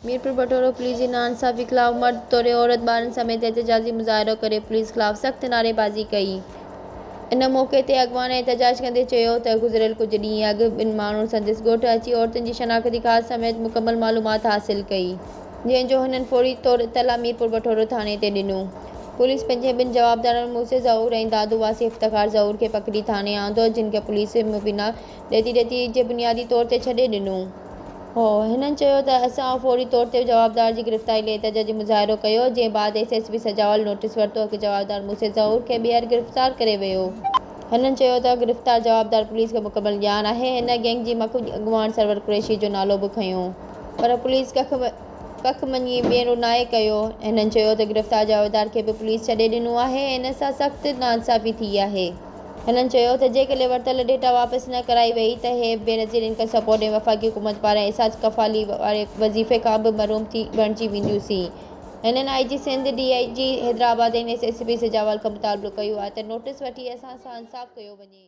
Mirpur Bathoro police جي ناانصافي خلاف مرد توڙي عورت ٻارن سميت احتجاجي مظاهرو ڪري پوليس خلاف سخت نعريبازي ڪئي. ان موقعي تي اڳواڻن احتجاج ڪندي چيو ته گذريل ڪجهه ڏينهن اڳ ٻن ماڻهن سندس ڳوٺ اچي عورتن جي شناختي ڪارڊ سميت مڪمل معلومات حاصل ڪئي جنهن جو هنن فوري طور اطلاع ميرپور بٺورو ٿاڻي تي ڏنو. پوليس پنهنجي ٻن جوابدارن موسي زئور ۽ دادو واسي افتخار زئور کي پڪڙي ٿاڻي آندو جن کي پوليس مبينا ڏيتي ليتي جي بنيادي طور تي ڇڏي ڏنو. هو. هنن چيو ته اسان فوري طور تي جوابدار جي گرفتاري لاء احتجاجي مظاهرو ڪيو، جنهن بعد S S P Sujawal notice ورتو، هڪ جوابدار موسي ظهور کي ٻيهر گرفتار ڪري ويو. هنن چيو ته گرفتار جوابدار پوليس کي مڪمل ڄاڻ آهي، هن گينگ جي مک اڳواڻ سرور قريشي جو نالو به کنيو، پر پوليس ڪک مڃي ٻيڻو ناهي ڪيو، هنن چيو ته گرفتار جوابدار کي به پوليس ڇڏي ڏنو آهي، هن سان سخت ناانصافي ٿي آهي. هنن چيو ته جيڪڏهن ورتل ڊيٽا واپس نه ڪرائي وئي ته هي بينظير انڪم سپورٽ ۽ وفاقي حڪومت پاران احساس ڪفالي واري وظيفي کان به محروم ٿي بڻجي وينديون سين. هنن I G Sindh, D I G Hyderabad ۽ S S P Sujawal کان مطالبو ڪيو آهي ته نوٽيس وٺي اسان سان انصاف ڪيو وڃي.